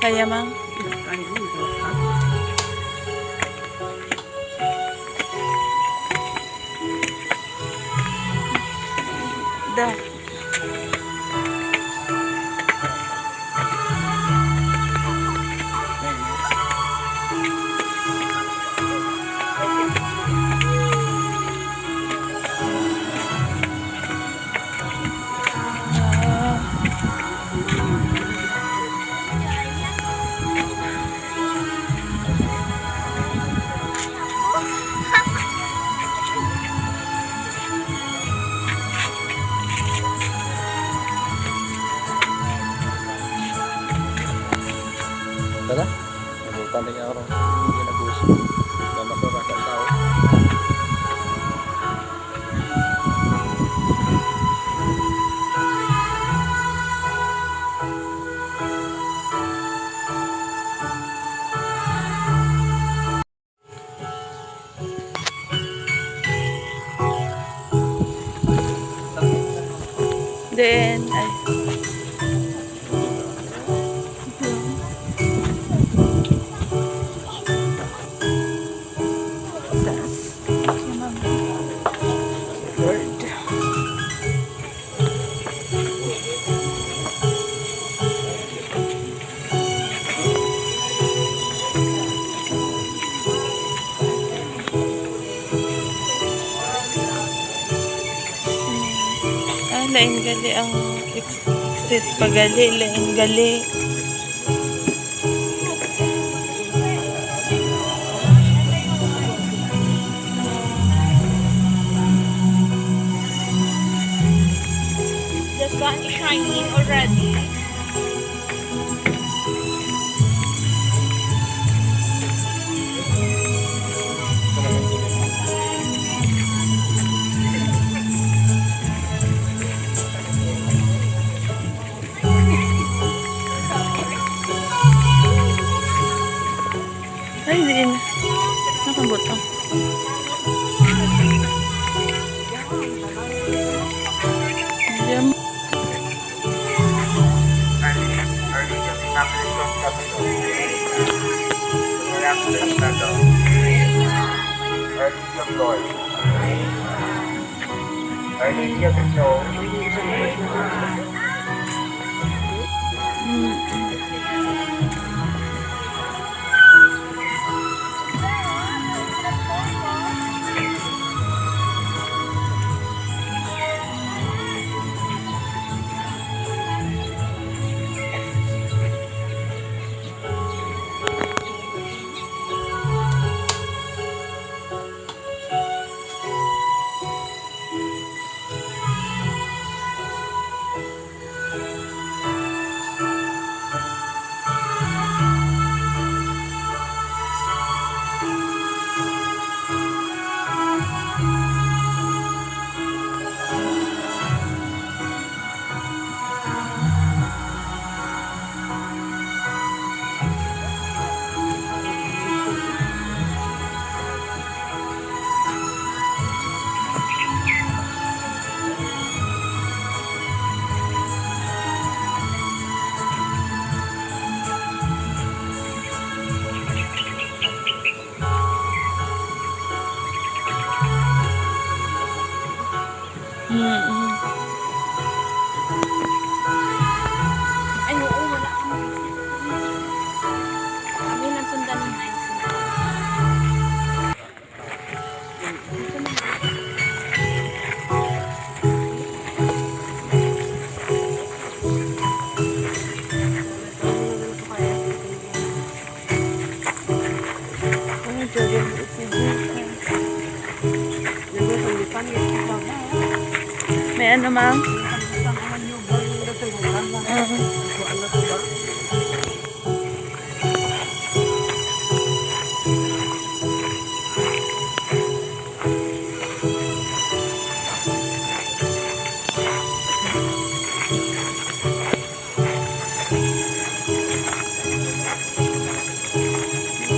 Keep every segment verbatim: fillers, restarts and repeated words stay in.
Kaya, Mang? Da. Tara, nabutan din ako ng ginagusto. Gama ko, rasa tao. Then, ay. Sas. Lord. Ah, lain gali ang ex-, exit pa gali, lain gali. The sun is shining already. Ay, diin. Nakabot, oh. Diyan. Our Lady of Snow. Mm. Ay, oo, wala kami. Kami nagtunda ni Heinz. May ano, ma'am? Uh-huh.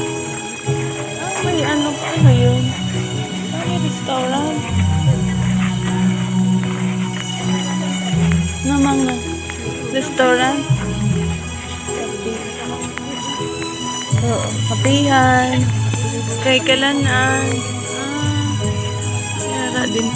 Ah, may ano, ano yun? Ah, may restaurant. Namang na. Restaurant. Oo, kapihan. Kay kalan-an. Ah, yara din.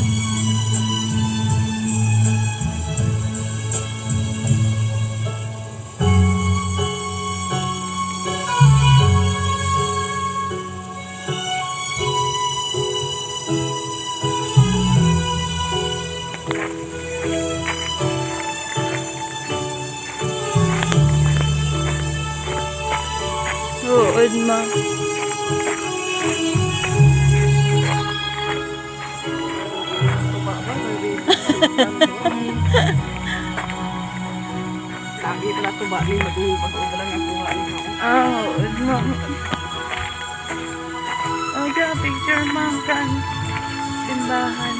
Tuod, ma. Lagi pala tuba ni, mag-uubag-ubag lang ang kuha ni, no? Ah, oo, no. Oh, yeah, picture, ma'am, kan simbahan.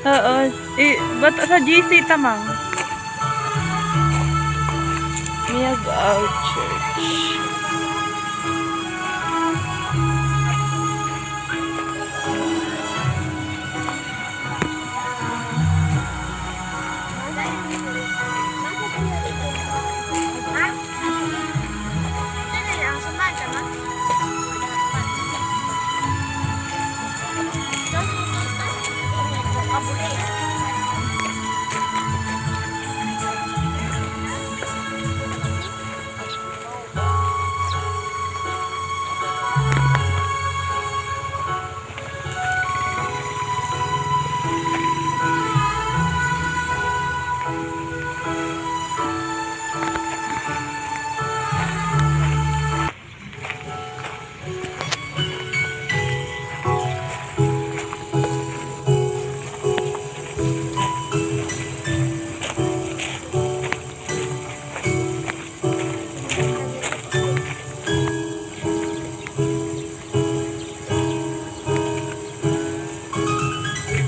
Oo. Eh, ba't sa G C ta, ma'am? Miag-ao Church.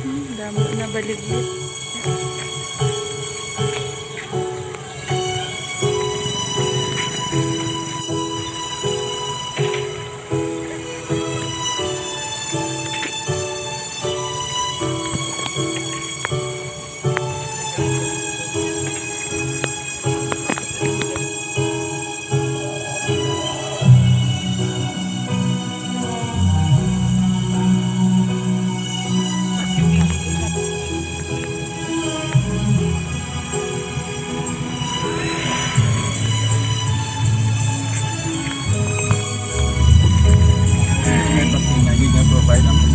Hmm, damo na baligya. May pagtingin nga provide ang